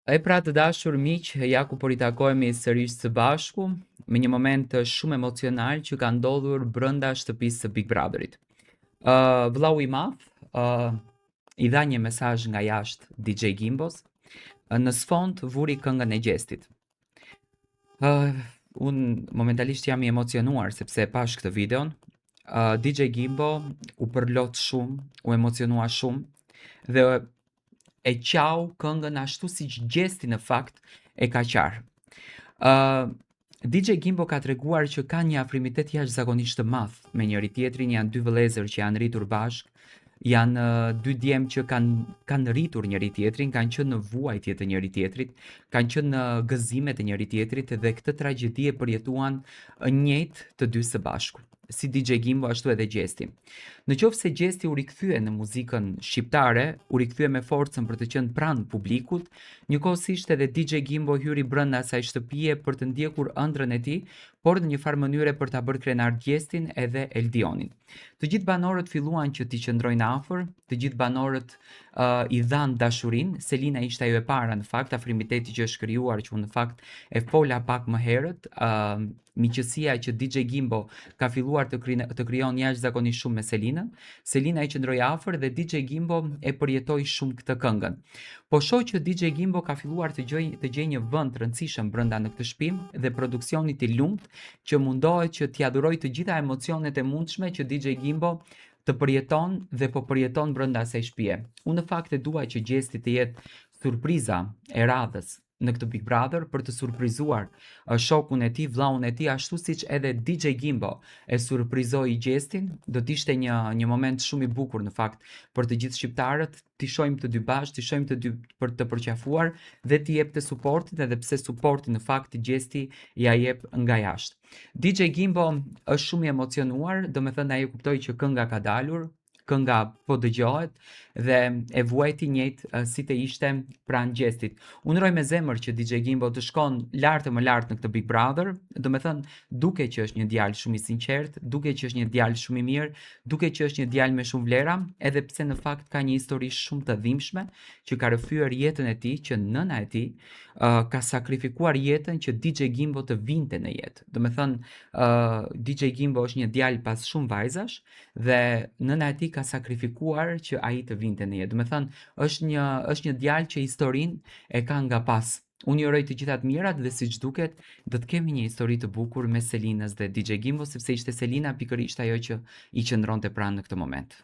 E pra të dashur miq, ja ku po ritakohemi sërish së bashku me një moment shumë emocional që ka ndodhur brenda shtëpisë së Big Brotherit. Ë vllau i madh ë i dha një mesazh nga jashtë DJ Gimbos, në sfond vuri këngën e Gjestit. Ë unë momentalisht jam i emocionuar sepse e pash këtë videon. Ë DJ Gimbo u përlot shumë, u emocionua shumë dhe e qau këngën ashtu siç Gjesti në fakt e ka qarë. Ë DJ Gimbo ka treguar që ka një afrimitet jashtëzakonisht të madh me njëri tjetrin, janë dy vëllezër që janë rritur bashkë, janë dy djem që kanë kanë rritur njëri tjetrin, kanë qenë në vuajtje të njëri tjetrit, kanë qenë në gëzime të njëri tjetrit dhe këtë tragjedi e përjetuan njëjtë të dy së bashku si DJ Gimbo ashtu edhe Gjesti. Në qoftë se Gjesti u rikthye në muzikën shqiptare, u rikthye me forcën për të qenë pranë publikut, njëkohësisht edhe DJ Gimbo hyri brenda asaj shtëpie për të ndjekur ëndrrën e tij, por në një farë mënyre për ta bërë krenar Gjestin edhe Eldionin. Të gjithë banorët filluan që t'i qëndrojnë afër, të gjithë banorët uh, i dhanë dashurinë, Selina ishte ajo e para në fakt, afrimiteti që është krijuar që unë në fakt e fola pak më herët, uh, miqësia që DJ Gimbo ka filluar të, kri, të krijon jashtëzakonisht shumë me Selinën. Selina i qëndroi afër dhe DJ Gimbo e përjetoi shumë këtë këngën. Po shoh që DJ Gimbo ka filluar të gjej të gjejë një vend të rëndësishëm brenda në këtë shtëpi dhe produksionit i lumt që mundohet që t'ia dhurojë të gjitha emocionet e mundshme që DJ Gimbo të përjeton dhe po përjeton brenda asaj shtëpie. Unë në fakt e dua që Gjesti të jetë surpriza e radhës në këtë Big Brother për të surprizuar shokun e tij, vllaun e tij, ashtu siç edhe DJ Gimbo e surprizoi Gjestin, do të ishte një një moment shumë i bukur në fakt për të gjithë shqiptarët, t'i shohim të dy bashkë, t'i shohim të dy për të përqafuar dhe t'i jepte suportin edhe pse suportin në fakt Gjesti ja jep nga jashtë. DJ Gimbo është shumë i emocionuar, domethënë ai e kuptoi që kënga ka dalur, kënga po dëgjohet dhe e vuajti njëjtë si të ishte pranë Gjestit. Unë uroj me zemër që DJ Gimbo të shkon lart e më lart në këtë Big Brother, domethënë duke që është një djalë shumë i sinqert, duke që është një djalë shumë i mirë, duke që është një djalë me shumë vlera, edhe pse në fakt ka një histori shumë të dhimbshme që ka rrëfyer jetën e tij, që nëna e tij uh, ka sakrifikuar jetën që DJ Gimbo të vinte në jetë. Domethënë, uh, DJ Gimbo është një djalë pas shumë vajzash dhe nëna e tij ka sakrifikuar që ai të vinte në jetë. Domethënë, është një është një djalë që historinë e ka nga pas. Unë i uroj të gjitha të mirat dhe siç duket do të kemi një histori të bukur mes Selinës dhe DJ Gimbo sepse ishte Selina pikërisht ajo që i qëndronte pranë në këtë moment.